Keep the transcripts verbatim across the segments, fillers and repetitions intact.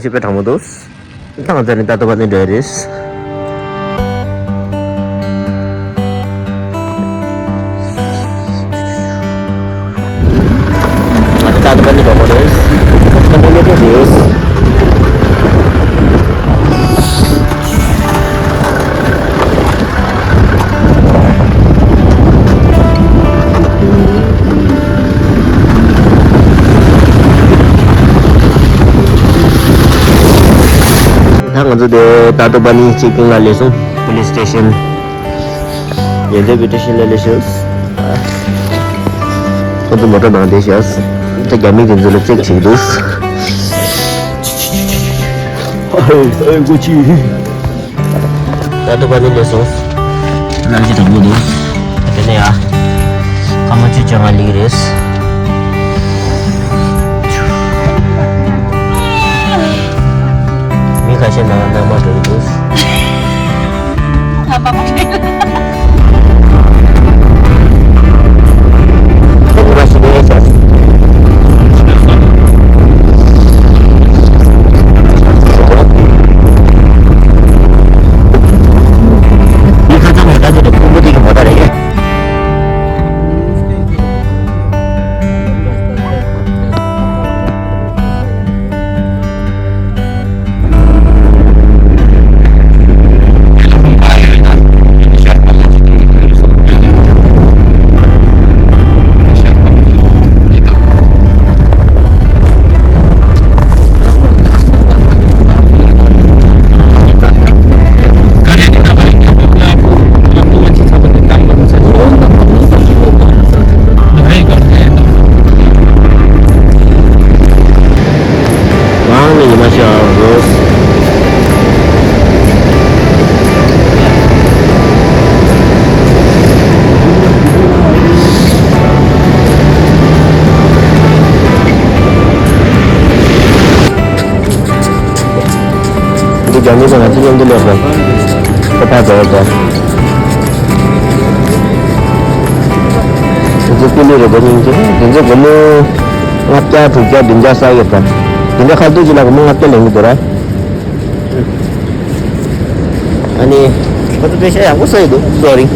ཅི་དཔེ་དྲང་མོ་འདུག་ད་ང་ཚོ་ནི་ཏ་ཏོ་པ་ནི་འགྲོ་ཡ་རེད། ཏ་ཏོ་པ་ནི་འགྲོ་གི་རེད། ཏ་ཏོ་པ་ནི་འགྲོ་གི་རེད། ད་ང་ཚོ་དེ་ཏ་ཏོ་པ་ནི་ཅེག་པོ་ལ་སླེབས་སོང་། པུ་ལིས་སི་ཊེ་ཤན། ཡོན་ཏན་པུ་ལིས་སི་ཊེ་ཤན་ལ་སླེབས་སོང་། ཁོ་ཚོ་མོ་ཊ་ནང་བསྡད་ཤག་ད་རྒྱ་མི་དེ་ཚོ་ལ་ཅེག་བྱེད་ཀྱི་འདུག་ཨ་ཨེ་ཀོ་ཅི། ད་ཏོ་པ་ནི་སླེབས་སོང་། གནམ་གཤིས་དྲང་པོ་འདུག་དེ་ནས་ཡ། སྐར་མ་བཅུ་བཅོ་ལྔ་སླེབས་ཀྱི་རེད། མི་ཁ་ཤས་ནང་ནང་མ་འགྲོ་གི་འདུག་འདི་རྒྱ་མི་དང་ང་ཚོ་མཉམ་དུ་སླེབས་པ། ཁོ་ཕར་འགྲོ་བ་དང་། འདི་ཚོ་ཀུ་ལི་རེད་པ། སྙིང་རྗེ། འདི་ཚོ་སྒོར་མོ་ལྔ་བརྒྱ་དྲུག་བརྒྱ་བདུན་བརྒྱ་ས་ཡོད་པ། འདི་འདྲ་ཁ་ཐུག་ཅིག་ལ་སྒོར་མོ་ལྔ་བརྒྱ་ལེན་གྱི་འདུག་ར། ཨ་ནི་ཁོ་ཚོ་པེ་ཤ་ཡག་པོ་ཟ་ཡི་འདུག་སོ་རིང་།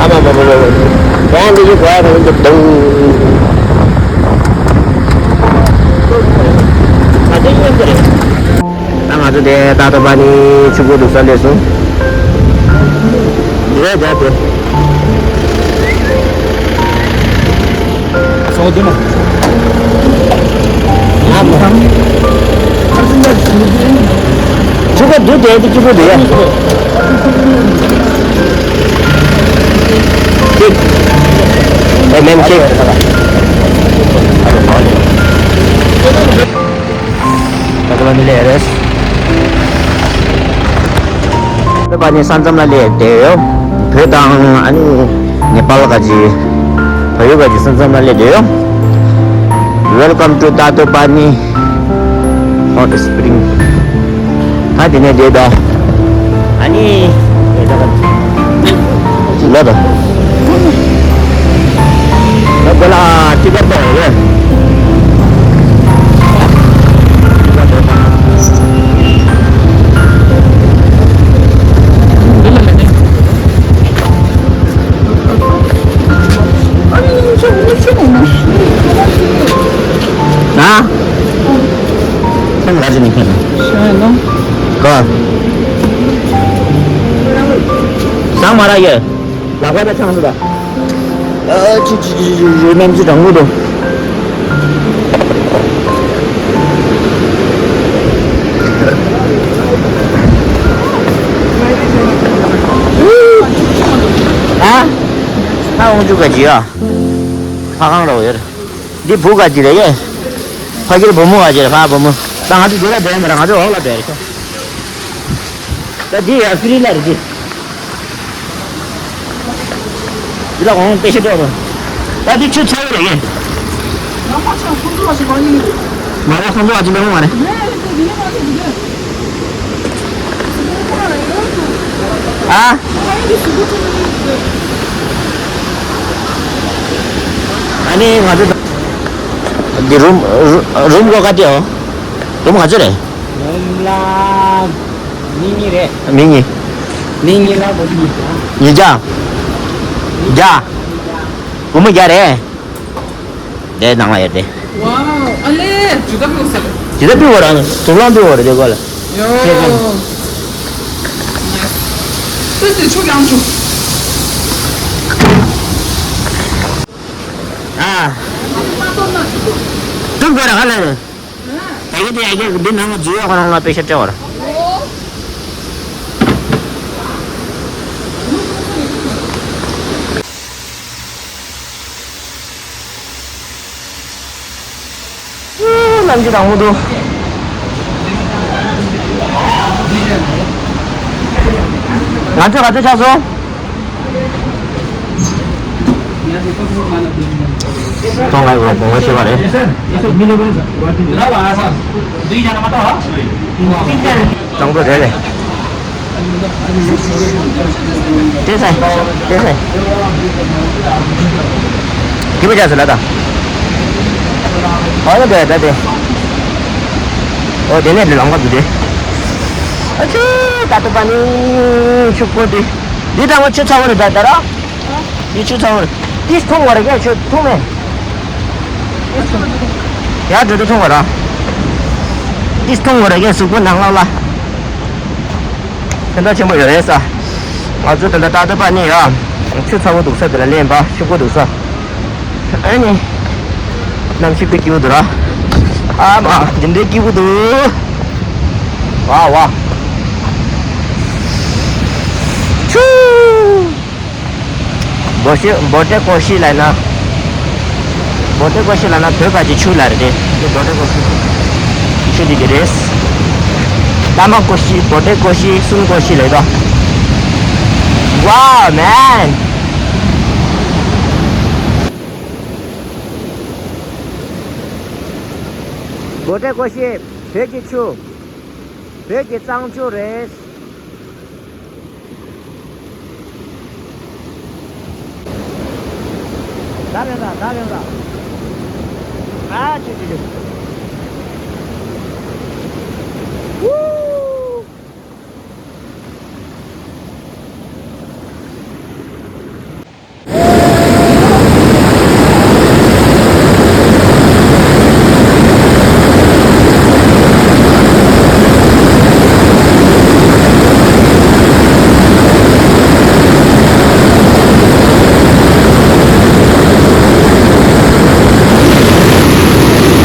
ཨ་མ་མ་མ་མ་མ། ཡང་འདི་གི་གོ་ཡ་ག་འདི་དུང་། ད་ང་ཚོ་དེ་ཏ་ཏོ་པ་ནི་ཆུ་བོ་འདུག་ས་སླེབས་སོང་། འདི་རེད་རྒྱ་དེ། སོ་དེ་མ། ང་མ། ཆུ་བོ་འདུག་དེ་དེ་ཆུ་བོ་འདུག་ཡ། ཅིག་ཨེ་མེན་ཅིག་ད་ཁོ་ལ་མི་ལས་རེད། ད་པ་ནི་ས་མཚམས་ལ་སླེབས་བསྡད་ཡོད། བོད་དང་ཨ་ནི་ནེ་པཱལ་ག་ཅི། བལ་ཡུལ་ག་ཅི་ས་མཚམས་ལ་སླེབས་བསྡད་ཡོད། Welcome to Tatopani Hot Spring. ད་དེ་ནས་བསྡད་དོ། ཨ་ནི། ལ་དང་། ལ་དང་ལ་ཅི་ག་པ་རེད། ཨ། ཁྱོད་ལ་ཅི་ནི་ཁྱོད། ཤ་ཡ་ནོ། ག། ཟ་མ་ར་ཡོད། ལག་པ་ད་ཆང་སུ་ད། ཨ་ཅི་ཅི་ཅི་ཅི་ཅི་གནམ་གཤིས་གྲང་མོ་འདུག་ཨ། ཨ་འོང་ཅུ་ག་ཅི་ཡ། ཕ་གང་རོ་ཡོད། འདི་བུ་ག་ཅི་རེད་ཡེ། ཕ་གིར་བུ་མོ་ག་ཅི་རེད། ཕ་བུ་མོ། ད་ང་ཚོ་འདི་ལ་བསྡད་མ་རེད། ང་ཚོ་འོག་ལ་བསྡད་རེད། ད་འདི་ཡ་ཧྥི་རི་ལ་རེད་འདི། འདི་ལ་འོང་པེ་ཤ་སྤྲད་རོགས། ད་འདི་ཆུ་ཚ་བོ་རེད་ཡེ། མ་བ་ཁོང་ཚོ་ཨ་ཅི་ལོང་མ་རེད། ཨ། ཨ་ནི་ང་ཚོ་འདི་རུམ་རུམ་གོ་ག་དེའོ། རུམ་ག་ཚོད་རེད། རུམ་ལ་མི་གཉིས་རེད། མི་གཉིས། མི་གཉིས་ལ་བུ་མོ་གཉིས། ཉིས་བརྒྱ། བརྒྱ། བུ་མོ་བརྒྱ་རེད། དེ་ནང་ལ་ཡོད་དེ། ཝའོ། ཨ་ལེ། ཇི་ལྟར་ཕུལ་ས་རེད། ཇི་ལྟར་ཕུལ་བ་རང་དུག་རླངས་ཕུལ་བ་རེད་དེ་གོ་ལ། ཡོ། ཏོག་ཙམ་ཆུ་བླངས་བྱུང་། ཨ། ཏུང་གོ་ར་ཧ་ལ་རེད། ད་གི་དེ་ཡ་གི་འདི་ནང་ལ་འཛུལ་ཡོད་ཁོ་རང་ལ་པེ་ཤ་སྤྲད་བར། གནམ་གཤིས་དྭངས་མོ་འདུག་ང་ཚོ་ག་ཚོད་ཆགས་སོང་། ཐོང་ལ་ཡོད་དགོངས་པ་བཞེས་པ་རེད། གཙང་པོ་རེད་རེད། དེ་སེ། དེ་སེ། དེ་པ་ཅག་སེ་ལ་ད། ཨ་ལ་དེ་ད་དེ། ཨོ་དེ་ནས་ལས་ལམ་ཁ་འདུག་དེ། ཨ་ཆུ་ད་ལྟ་པ་ནི་ཆུ་ཀོ་དེ། འདི་ད་ང་ཆུ་ཚ་བོ་རེད་ད་ད་ར། འདི་ཆུ་ཚ་བོ་རེད། ཏིས་འཐུང་བ་རེད་ཁྱོད་འཐུང་མེད། ཡར་འགྲོ་དུས་འཐུང་བ་ར། ཏིས་འཐུང་བ་ར་ཡ་གཟུགས་པོ་ནང་ལོགས་ལ། ཕན་ཐོགས་ཆེན་པོ་ཡོད་རེད་ས། ང་ཚོ་ད་ལྟ་ཏག་ཏག་པ་ནི་ཡ། ཆུ་ཚ་བོ་འདུག་ས་དེ་ལ་སླེབས་པ་ཆུ་བོ་འདུག་ས། ཨ་ནི། གནམ་གཤིས་དཔེ་སྐྱིད་པོ་འདུག་ར། ཨ་མ་འདི་འདྲའི་སྐྱིད་པོ་འདུག་ཝ་ཝ། ཆུ། བོ་ཤི་བོ་ཏྲེ་ཀོ་ཤི་ལབ་ན། བོ་ཏྲེ་ཀོ་ཤི་ལབ་ན་བོད་པ་གི་ཆུ་ལ་རེད་དེ། འདི་བོ་ཏྲེ་ཀོ་ཤི། ཆུ་འདི་གི་རེད། ལ་མ་ཀོ་ཤི་བོ་ཏྲེ་ཀོ་ཤི་སུན་ཀོ་ཤི་ལབ་དོ། Wow man. བོ་ཏྲེ་ཀོ་ཤི་བོད་ཀྱི་ཆུ། བོད་ཀྱི་གཙང་ཆུ་རེད། ད་རེད་ད་ད་རེད་ད། ཨ་ཅི་ཅི་ཅི། ཝུ།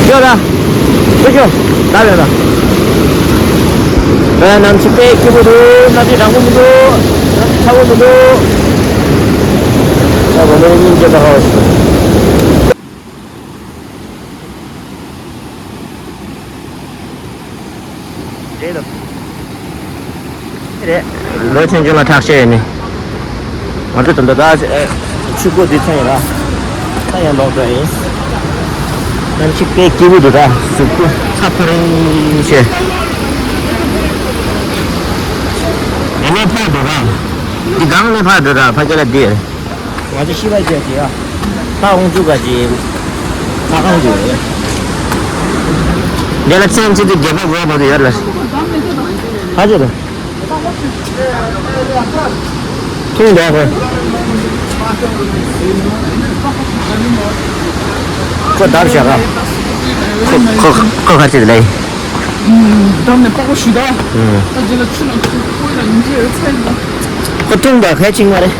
ཡོད་ལ། ཁྱོད་ཁྱོད། ད་ཡོད་ལ། ཨ། གནམ་གཤིས་དཔེ་སྐྱིད་པོ་འདུག་གནམ་གཤིས་གྲང་མོ་མི་འདུག་གནམ་གཤིས་ཚ་པོ་མི་འདུག་ད་གོ་མེ་རེ་སྙིང་རྗེ་ད་ཧ་བ་ཞིག་འདུག་རེད་དོ། རེད། ལོ་ཆུང་ཆུང་ལ་ཁྲག་ཤེད་ཡོད་ནི། ང་ཚོ་ད་ལྟ་ད་ཆུ་སྒོ་འདི་ཚང་ཡིན་ལ། ད་ཡང་ལོག་འགྲོ་ཡིན། གནམ་གཤིས་དཔེ་སྐྱིད་པོ་འདུག་ད་གཟུགས་པོ་ཚ་ཕ་རིང་བྱས། ངས་ཕར་འགྲོ་ར། འདི་སྒང་ནས་ཕར་འགྲོ་ར་ཕ་གི་ལ་འདི། ང་ཚོ་ཤི་བ་བྱས་ཏེ་ཡ། ད་ཧོང་ཚུགས་ག་ཅི། ད་ཧོང་ཚུགས་རེད། འདི་ལ་ཚན་ཚིག་ཏུ་རྒྱབ་པ་དགོས་པ་དེ་ཡོད་ལ། ཧ་ཅི་རེད། ཐུང་འདྲ་གོ། ཁོ་དར་བཞག་ག་ཁོ་ཁོ་ཁོ་ཁ་ཅིག་ལས། འགྲམ་ནས་པགས་པ་ཞུ་ད། ད་རྗེས་ལ་ཆུ་ལ་ཆུ་ཁོ་ཡ་ཉིན་རེ་ཚད་ན། ཁོ་ཀྲུང་དང་ཁ་ཅིག་མ་རེད།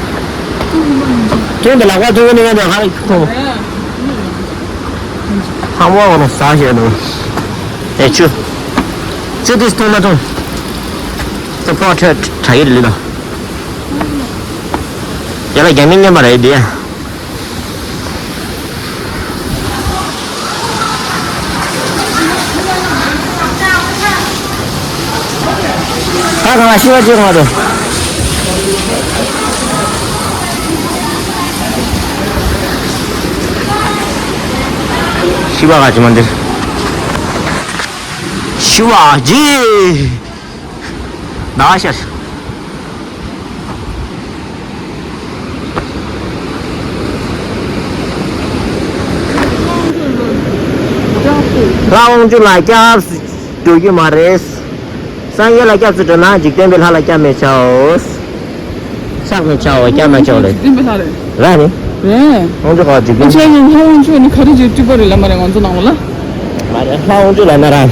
ཀྲུང་དང་ལག་པ་ཐུག་ནི་ང་ཚོ་ཧ་ལས་ཁོ། ཧམ་བ་བ་ལ་ཟ་བཞག་འདུག་ཨེ་ཆུ། ཆུ་དེ་འཐུང་མ་འཐུང་། ད་ཕོ་ཁྲ་གྲ་ཡིར་ལི་ལ། ཡ་ལ་རྒྱ་མི་མཉམ་པ་རེད་དེ། ཁ་གང་ལ་ཤི་བ་ཅི་གང་དུ། ཤི་བ་ག་ཅི་མ་འདིར། ཤི་བ་ཅི། ན་ཤར། ལྷ་དབང་ཕྱུག་ལ་སྐྱབས་སུ་འགྲོ་རྒྱུ་མ་རེད། སངས་རྒྱས་ལ་སྐྱབས་སུ་འགྲོ་ན་འཇིག་རྟེན་པའི་ལྷ་ལ་སྐྱབས་མི་བྱའོ། ཕྱག་མི་བྱའོ་སྐྱབས་མི་བྱའོ་ལེ། འཇིག་རྟེན་པའི་ལྷ་རེད། ར་ནི། རེད། དབང་ཕྱུག་ག་འཇིག་རྟེན། ཁྱེད་ཀྱི་ལྷ་དབང་ཕྱུག་ནི་ག་རེ་བྱེད་སྤྲུལ་པ་རེད་ལབ་མ་རེད་ང་ཚོ་ནང་ལ། མ་རེད་ལྷ་དབང་ཕྱུག་ལབ་ན་ར།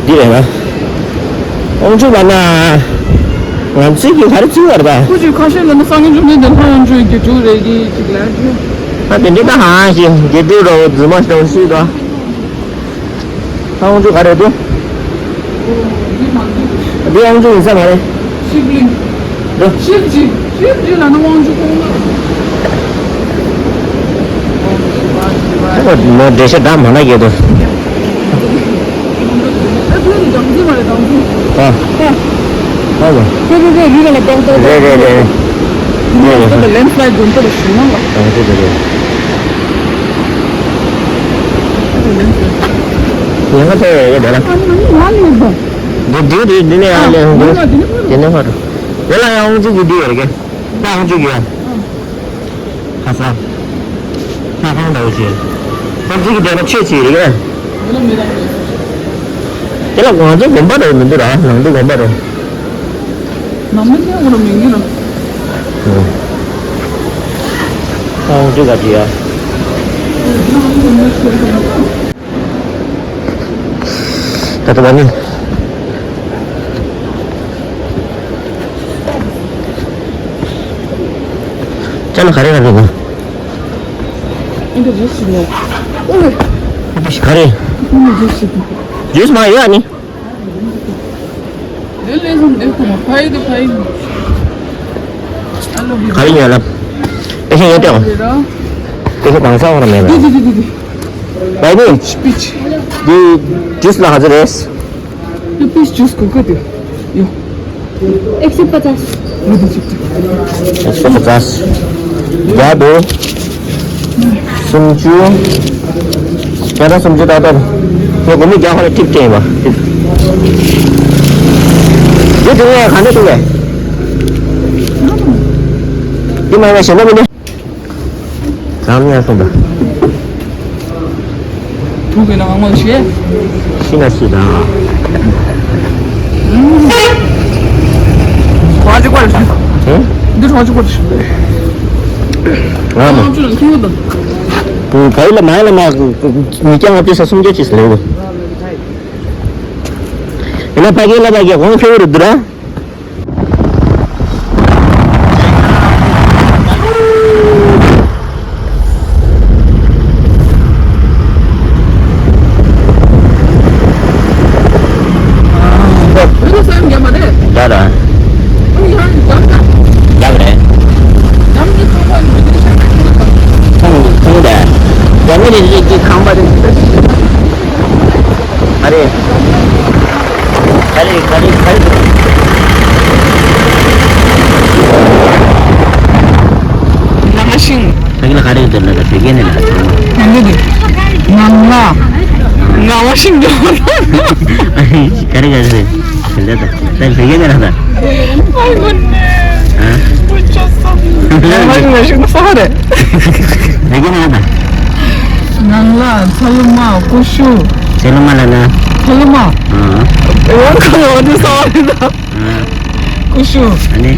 འདི་རེད་ན། དབང་ཕྱུག་ལབ་ན། ང་ཚོས་ཀྱི་ག་རེ་བརྩི་བར་ད། ཁོ་ཅིག་ཁ་ཤས་ལ་ནི་སངས་རྒྱས་བཅོམ་ལྡན་འདས་ལྷ་དབང་ཕྱུག་གི་རྒྱུད་དྲུག་རེད་ཀྱི་ཅིག་ལ་རྒྱུ། ད་དེ་འདྲའི་ད་ཧང་ཞིག་རྒྱུད་དྲུག་རོ་རྫུན་མ་ཞིག་དང་ཤིག་ད། ལྷ་དབང་ཕྱུག་ག་རེ་འདུག་འདི་དབང་ཕྱུག་ཡིན་ས་མ་རེད། ཤིབ་ལིང་། འདི། ཤིབ་ཇི། ཤིབ་ཇི་ལ་ནི་དབང་ཕྱུག་ཁོང་ལ། ཨོ་མོ་འགྲེལ་བཤད་འདྲ་མ་ན་གེ་དོ། ཨ་ཕུ་ནི་དང་ཚུ་མ་རེད་དང་ཚུ། ཨ། ཨ་ཡ། ཕུ་ཕུ་ཕུ་རི་ལ་ལ་དང་དང་རེད་རེད་རེད། རེད་རེད། ལེན་སི་ལའིད་དགོན་པ་ལ་ཞུ་ན་ལ། དང་ཚུ་རེད་རེད། ཡང་ཁ་ཐེ་ཡོད་ཡོད་དེ་ལ། ཨ་ནི་ང་ནི་ང་ལས་དང་། འདི་འདི་རེད་འདི་ནས་ཡང་ལས་ཧོན་འདི་ནས་ཧོན་འདི་ལ་ཡང་ཧོན་ཅིག་གི་འདི་ཡོད་རེད་གི། ད་ཧོན་ཅིག་གི་ཡ། ཁ་ས། ཁ་ཁང་འདྲ་བོ་ཅིག་ཧོན་ཅིག་གི་འདི་ན་ཆོས་ཅིག་རེད་གི། དེ་ལ་ང་ཚོ་དགོན་པ་འདྲ་བོ་མི་འདུག་ར་ནང་དུ་དགོན་པ་འདྲ་བོ། ནང་མི་ཚོ་འོ་ར་མི་འདུག་ར། ཧོན་ཅིག་ག་ཅི་ཡ། ད་ལྟ་བ་ནི། ཅ་ལག་ག་རེ་ག་རེ་འདུག་ཨིན་དུ་ཇུས་ཞིག་ནས། ཨོ། ཨ་ཏི་ཤི་ག་རེ། ཨིན་དུ་ཇུས་ཞིག་ཇུས་མ་ཡོད་ཨ་ནི། ལེ་ལེ་སོང་དེ་ཁོ་ཕ་ཡི་དུ་ཕ་ཡི། ཨ་ལོ་གི་ག་རེ་ཡོད་ལབ། ཨེ་ཤེ་ཡོད་དེ། ཨེ་ཤེ་དང་ས་འོང་ར་མེད་ལ། དེ་དེ་དེ་དེ་དེ། ལ་ནི། སྤིཆ། དེ་ཇུས་ལ་ག་ཚོད་རེད། དེ་སྤིཆ་ཇུས་གོ་ག་དེ། ཡོ། एक सय पचास। एक सय पचास། རྒྱ་དུ། སུམ་ཅུ། རྒྱ་དང་སུམ་ཅུ་ཏག་ཏག་ངས་སྒོར་མོ་བརྒྱ་ཁོ་ལ་ཊིབ་སྤྲད་ཡིན་པ། འདི་དེ་ནས་ག་འདྲ་བྱུང་བས། འདི་མ་ཡིན་ན་གཞན་པ་མི་འདུག་ཚང་མ་སོང་པ། དུག་གི་ནང་ངོ་ཤེས། ཤི་ན་ཤི་དང་། གྲོགས་གཅིག་པ་རེད་ཤི། ཧེ། འདི་གྲོགས་གཅིག་པ་རེད་ཤི། ང་མ། ང་ཚོ་ལ་ཁྱེད་དང་། བལ་ལ་མ་ལ་མ། མི་སྐྱ་ང་དུས་ས་སུམ་བརྒྱ་ཅིག་ལེའུ། ཡིན་ན་ཕ་གི་ལ་ཕ་གི་གོང་ཁེ་བོ་རུ་འདུག་ར། ད་ད། ཡག་རེད། ཁོང་ཁོང་དེ། རྒྱ་མི་རིགས་རིགས་ཀྱི་ཁང་པ་རེད། ཨ་རེ། ག་རེ་ག་རེ་ག་རེ། ནང་ཤིང་། ད་གིན་ལ་ག་རེ་འདིར་ལ་ད་བོད་སྐད་ནས་ལ་ད། ནང་ལ་ནང་ལ། ང་བ་ཤིང་འདྲ། ཨ་རེ་ག་རེ་ག་རེ་འདི་ལ་ད་ད་བོད་སྐད་ནས་ལ་ད། My goodness. ཨ། ང་ལ་ང་ཤིང་ས་རེད། བོད་སྐད་ནས་ལ་ད། ནང་ལ་ཚ་ལུ་མ་ཀུ་ཤུ། ཚ་ལུ་མ་ལ་ན། ཚ་ལུ་མ། ཨ། ཡང་ཁ་ལ་བ་འདི་ས་རེད་ད། ཀུ་ཤུ། ཨ་ནི།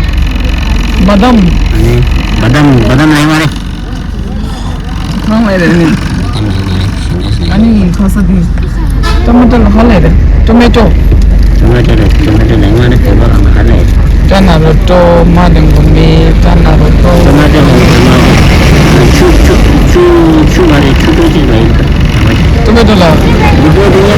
བ་དམ། ཨ་ནི། བ་དམ་བ་དམ་ལ་ཡོད་མ་རེད། ཁང་ལ་རེད་ནི། ཨ་ནི་ཁ་ས་དེ། ཊོ་མེ་ཊོ་ལ་ཧ་ལས་རེད། ཊོ་མེ་ཊོ། ཊོ་མེ་ཊོ་རེད། ཊོ་མེ་ཊོ་ལ་ང་ནི་དེ་བ་ཨ་མ་ཧ་ལས། ཊ་ན་རོ་ཊོ་མ་ལེན་གོ་མེ་ཊ་ན་རོ་ཊོ། ཊོ་མེ་ཊོ་ལ་ང་ནི་ཆུ་ཆུ་ཆུ་ཆུ་མ་རེད། ཆུ་ཏོ་ཅིག་མ་ཡིན། ཊོ་མེ་ཊོ་ལ། ལུ་ཏོ་དེ་ཡ།